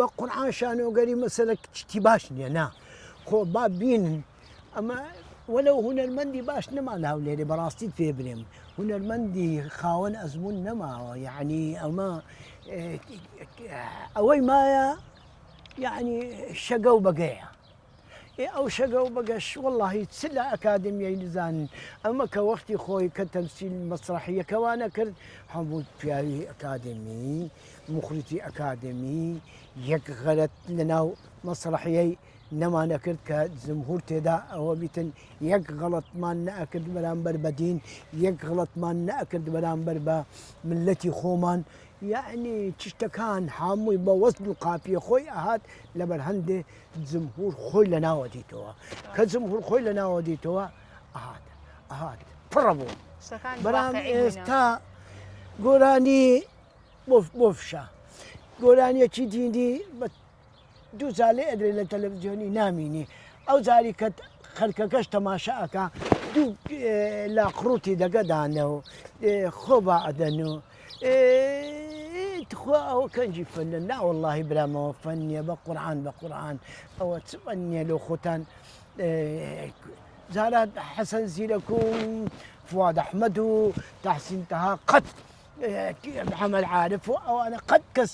بە قورعان شانۆگەری مەسەلە شتی باش نییە نا خۆ با بینن ئەمە وەلەو هونەرمەندی باش نەما لە هەولێرێ بەڕاستیت پێ برێم هونەرمەندی خاوەن ئەزمون نەماوە یعنی ئەمە ئەوەی مایە یعنی شەگە و بەگەیە ئێ ئەو شەگە و بەگەش وەڵاهی چ لە ئەکادمیای نزانن ئەمە کە وەختی خۆی کە تەمسیل مەسرەحیەکەوانە کرد هەموو پیاوی ئەکادمی مخرجی ئەکادمی یەک غەلەت لەناو مەسرەحیەی نەمانەکرد کە جمهور تێدا ئەوە بیتن یەک غەڵەتمان نەئەکرد بەرامبەر بە دین یەک غەڵەتمان نەئەکرد بەرامبەر بە ملەتی خۆمان یعنی چشتەکان هەمووی بە وەزن و قاپیە خۆی ئەهات لەبەر هەندێ جمهور خۆی لە ناوە دیتەوە کە جمهور خۆی لە ناوە دیتەوە ئەهات ئەهات پڕە بوو بەڵام ئێستا گۆرانی بۆ فشە گۆرانیەکی دینی بە دوو جار لێ ئەدرێ لە تەلەڤزیۆنی نامینی ئەو جاری کە خەلکەکەش تەماشا ئەکا دوو لاقڕوتی دەگە دانە و خۆ با ئەدەن و تخوا ئەوە کەنجی فەنە نا وەڵڵاهی برامەوە فەن نییە بە قورعان بە قورعان ئەوە چ فەن نییە لۆ خۆتان جارات حەسەن زیرەک و فواد ئەحمەد و تەحسین تەها قەت محەمەد عارف و ئەوانە قەت کەس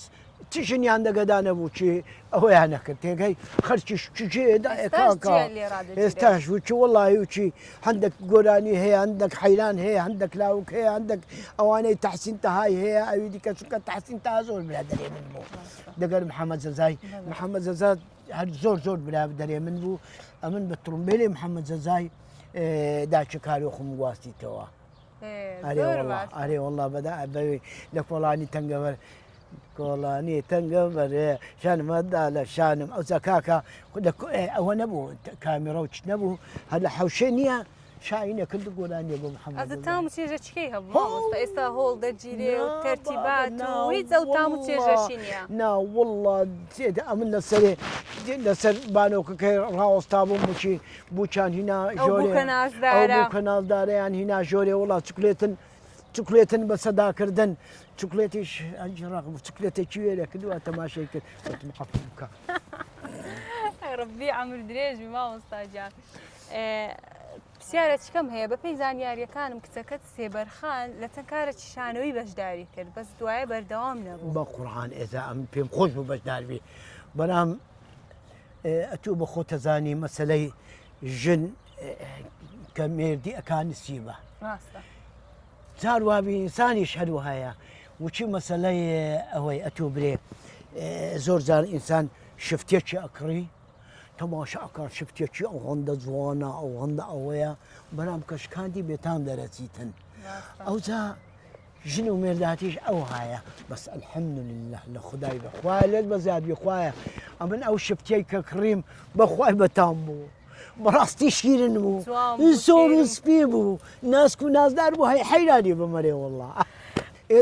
چ ژنیان دەگەدا نەبوو چی ئەوەیان نەکرد تێگەی خەرچی شتێدا کاکە ئێستاش و چ وەڵی و چی هەندێک گۆرانی هەیە هەندێک حەیران هەیە هەندێک لاوک هەیە هەندێک ئەوانەی تەحسین تەهای هەیە ئەوی دیکە چونکە تەحسین تا زۆر برادەرێ من بوو دەگەر محەممەد زەزای محەممەد زەزا هەر زۆر زۆر برادەرێ من بوو ئەمن بە تڕمبێلێ محەممەد زەزای داچە کارۆ خۆم گواستیتەوە. ئەرێ وەڵا ئەرێ وەڵا بەدا بەوێ لە کۆڵانی تەنگەبەر کۆڵانی تەنگە بەرێ شانمەدا لە شانم ئەو کاکە ئەوە نەبوو کامیڕە و چ نەبوو هەر لە حوشێ نییە شاینە کرد گۆرانیە بۆ محەممەد تام و چێژە چکەی هەبوو مامۆستا ئێستا هۆڵ دەگیرێ و تەرتیبات و هیچ ئەو تام و چێژەشی نییە نا وەڵا ئەمن لەسەرێ لەسەر بانۆکەکەی ڕاوەستا بووم بچی بووکیان هینا ژۆرێ ئەو بووکە نازدارەیان هینا ژۆرێ وڵا چکلێتن چکلێتن بە سەداکردن چکلێتیش ئەنجی ڕاق بوو چکلێتێکی وێرە کردووە تەماشای کرد وتم عەفو بکە. ڕبی عەمر درێژ بی مامۆستا گیان. پرسیارە چکەم هەیە بەپێی زانیاریەکانم کچەکەت سێبەرخان لە چەند کارێکی شانۆیی بەشداری کرد بەس دوایە بەردەوام نەبوو. بە قورعان ئێستا ئەمن پێم خۆش بوو بەشداربی بەڵام ئەتوو بە خۆتەزانی مەسەلەی ژن کە مێردی ئەکا نسیبە جار وابی ئینسانیش هەروهایە وچی مەسەلەی ئەوەی ئەتوو برێ زۆر جار ئینسان شفتێکی ئەکڕی تەماشا ئەکا شفتێکی ئەوەندە جوانە ئەوەندە ئەوەیە بەڵام کەشکاندی بێتام دەرەچیتن ئەوجا ژن و مێرداتیش ئەوهایە بەس الحمدللە لە خودای بە خوایە لێت بەزیاد بی خوایە ئەمن ئەو شفتەی کە کڕیم بەخوای بەتام بوو بەڕاستی شیرن بوو زۆر و سپی بوو ناسک و نازدار بوو هەی حەیرانی بمەرێ وەڵا.